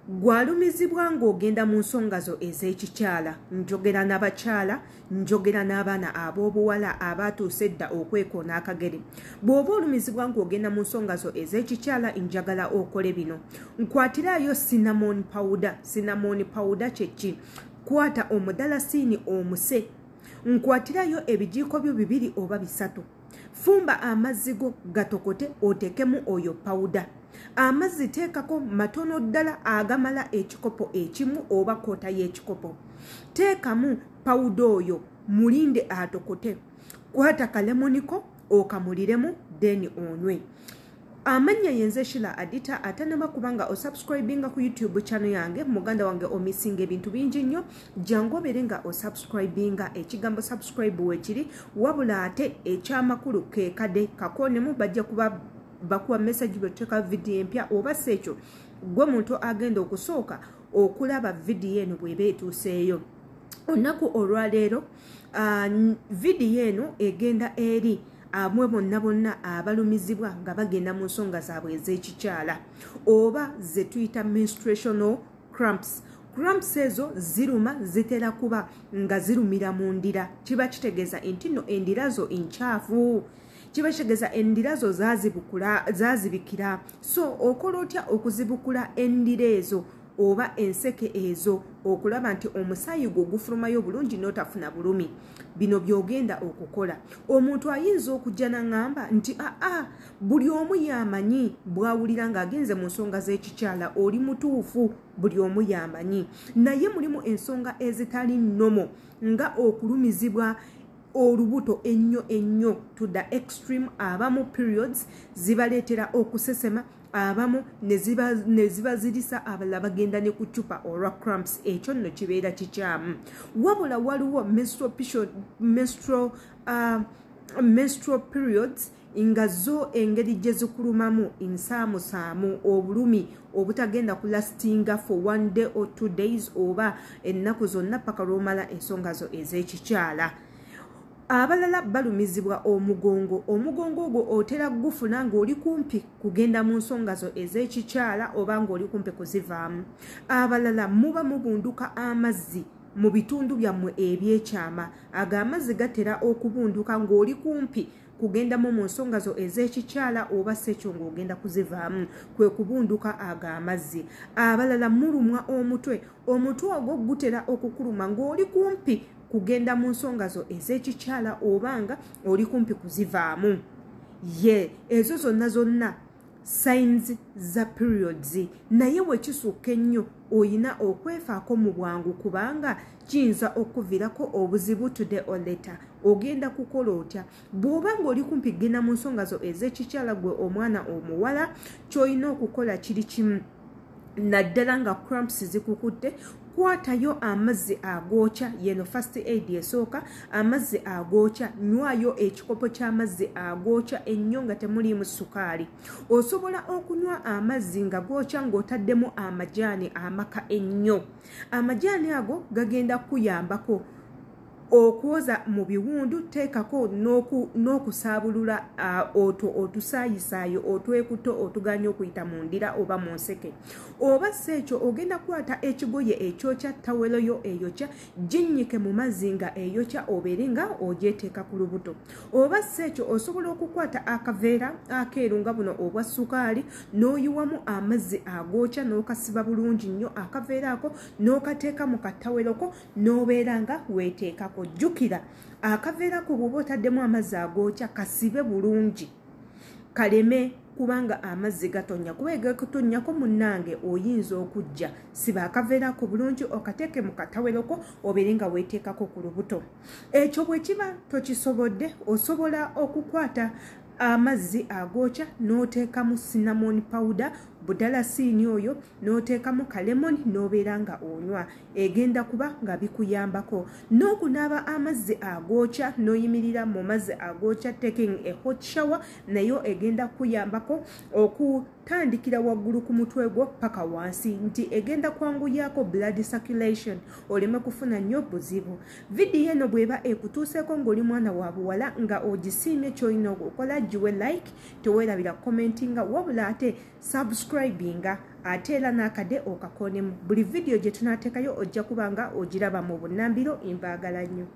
Gwalumizibwa ng'ogenda mu nsonga zo ez'ekikyala. Njogera n'abakyala, njogera n'abaana ab'obuwala abaatuuse edda okwekoona akagere. Bw'oba olumizibwa ng'ogenda mu nsonga zo ez'ekikyala, njagala okole bino. Nkwatiraayo cinnamon powder. Cinnamon powder kye ki? Kwata omudalasiini omuse. Nkwatirayo ebijiiko byo 2 oba 3. Fumba amazzi go gatokote, oteekemu oyo powder. Amazzi teekako matono ddala agamala ekikopo ekimu oba kota y'ekikopo. Teekamu powder oyo, mulinde atokote. Kwata kalemoniko okamuliremu, then onywe. Amannya yenze Shila Adita. Atanaba kubanga osubscribinga ku YouTube channel yange, muganda wange, omisinga ebintu bingi nnyo. Jangu obeere nga osubscribinga. Ekigambo subscribe weekiri, wabula ate ekyamakulu kekade kakoonemu, bajja kuba bakuwa message bwetuteeka vidiyo empya, oba si ekyo gwe muntu agenda okusooka okulaba vidiyo eno bw'eba etuuseeyo. Olunaku olwaleero vidiyo eno egenda eri amwe bonna bonna abalumizibwa nga bagenda mu nsonga zaabwe ez'ekikyala, oba ze tuyita menstruational cramps. Cramps ezo ziruma, zitera kuba nga zirumira mu ndira. Kiba kitegeeza nti nno endira zo nkyafu, kiba kitegeeza endira zo zazibikira. So okola otya okuzibukula endira ezo oba enseke ezo okulaba nti omusaayi gwo gufulumayo bulungi n'otafuna bulumi? Bino by'ogenda okukola. Omuntu ayinza okujja n'aŋŋamba nti aa, buli omu yamanyi bw'awulira ng'agenze mu nsonga z'ekikyala. Oli mutuufu, buli omu yamanyi, naye mulimu ensonga ezitali nnomo nga okulumizibwa olubuto ennyo ennyo to the extreme. Abamu periods zibaleetera okusesema, abamu ne zibazirisa, abalala bagenda ne ku ccupa olwa cramps. Ekyo nno kibeera kikyamu. Wabula waliwo menstrual periods nga zo engeri gye zikulumamu nsaamusaamu, obulumi obutagenda kulastinga for one day or 2 days oba ennaku zonna paka lwomala ensonga zo ez'ekikyala. Abalala balumizibwa omugongo. Omugongo ogwo otera gufuna ng'oli kumpi kugenda mu nsonga zo ez'ekikyala oba ng'oli kumpi kuzivaamu. Abalala muba mubunduka amazzi mu bitundu byammwe ebyekyama. Ago amazzi gatera okubunduka ng'oli kumpi kugendamu mu nsonga zo ez'ekikyala oba sekyo ng'ogenda kuzivaamu, kwe kubunduka ago amazzi. Abalala mulumwa omutwe. Omutwe ogwo gutera okukuluma ng'oli kumpi kugenda mu nsonga zo ez'ekikyala oba nga oli kumpi kuzivaamu. Ye ezo zonna zonna signs za periods, naye bwe kisukka ennyo oyina okwefaako mu bwangu kubanga kiyinza okuviirako obuzibu today or later. Ogenda kukola otya bw'oba ng'oli kumpi kugenda mu nsonga zo ez'ekikyala? Gwe omwana omuwala, ky'olina okukola kiri kimu, naddala nga cramps zikukutte: kwatayo amazzi agookya. Yeno first aid esooka. Amazzi agookya, nywayo ekikopo ky'amazzi agookya ennyo nga temuliimu sukaali. Osobola okunywa amazzi nga gookya ng'otaddemu amajaani amaka ennyo. Amajaani ago gagenda kukuyambako okwoza mu biwundu, teekako n'okusaabulula otwo otusaayisaayo otwekuto otuganya okuyita mu ndira oba mu nseke. Oba si ekyo, ogenda kukwata ekigoye ekyokya, tawelo yo eyokya, ginnyike mu mazzi nga eyokya, obeere nga ogyeteeka ku lubuto. Oba si ekyo, osobola okukwata akaveera akeeru nga buno obwa sukaali, n'oyiwamu amazzi agookya, n'okasiba bulungi nnyo akaveera ako, n'okateeka mu kataweroko, n'obeera nga weeteekako. Jjukira, akaveera ko bw'oba otaddemu amazzi agookya, kasibe bulungi kaleme kubanga amazzi gatonnya, kuba egakutonnyako, munnange, oyinza okujja. Siba akaveerako bulungi, okateeke mu kataweroko, obeere nga weeteekako ku lubuto. Ekyo bwe kiba tokisobodde, osobola okukwata amazzi agookya n'oteekamu cinnamon powder, budalasiini oyo, n'oteekamu kalemoni, n'obeera nga onywa. Egenda kuba nga bikuyambako. N'okunaaba amazzi agookya, n'oyimirira mu mazzi agookya, taking a hot shower, nayo egenda kukuyambako okutandikira waggulu ku mutwe gwo paka wansi, nti egenda kwanguyaako blood circulation, oleme kufuna nnyo buzibu. Vidiyo eno bw'eba ekutuuseeko ng'oli mwana wa buwala nga ogisiimye, kyolina okukola, giwe like, teweerabira commentinga, wabula ate subscribe. Subscribinga, ate era n'akade okakoonemu. Buli vidiyo gye tunaateekayo ojja kuba nga ogiraba mu bunnambiro. Mbaagala nnyo.